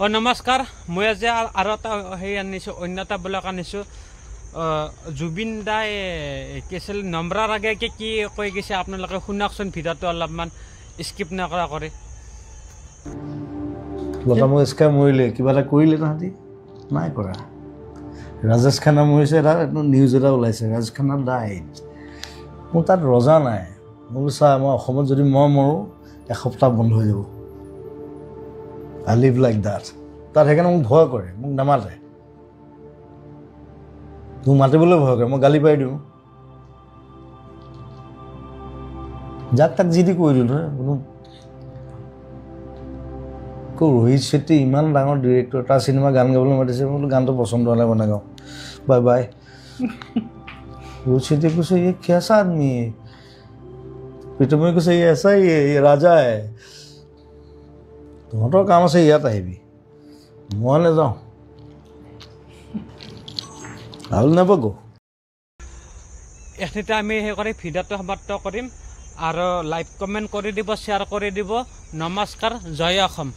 নমস্কাৰ, মই আজি আৰু এটা হেৰি আনিছোঁ, অন্য এটা ব্লগ আনিছোঁ। জুবিন দাই কি আছিল নম্ৰাৰ আগে কি কৈ গৈছে আপোনালোকে শুনকচোন, ভিডিঅ'টো অলপমান স্কিপ নকৰা কৰি। লতা মংগেশকাৰ মৰিলে, কিবা এটা কৰিলে তাহাঁতি? নাই কৰা। ৰাজেশ খান্না মৰিছে, এটা নিউজ এটা ওলাইছে, ৰাজেশ খান্না ডাইড। মোৰ তাত ৰজা নাই। মই বোলো চা, মই অসমত যদি মই মৰোঁ এসপ্তাহ বন্ধ হৈ যাব। I live like that. তাত সেইকাৰণে মোক ভয় কৰে, মোক নামাতে, মোক মাতিবলৈ ভয় কৰে, মই গালি পাৰি দিওঁ, যাক তাক যি দি কৰি দিওঁ। কোনো ৰোহিত চেট্টি ইমান ডাঙৰ ডিৰেক্টৰ, তাৰ চিনেমা গান গাবলৈ মাতিছে, মই বোলো গানটো পচন্দ হোৱা নাই, মই নাগাওঁ, বাই বাই। ৰোহিত চেট্টিয়ে কৈছে, ये कैसा आदमी है? প্ৰীতমে কৈছে, ये ऐसा ही है, ये राजा है। তহঁতৰ কাম আছে, ইয়াত আহিবি, মই নাযাওঁ। I will never go. এইখিনিতে আমি সেই কৰি ভিডিঅ'টো সমাপ্ত কৰিম আৰু লাইক কমেণ্ট কৰি দিব, শ্বেয়াৰ কৰি দিব। নমস্কাৰ, জয় অসম।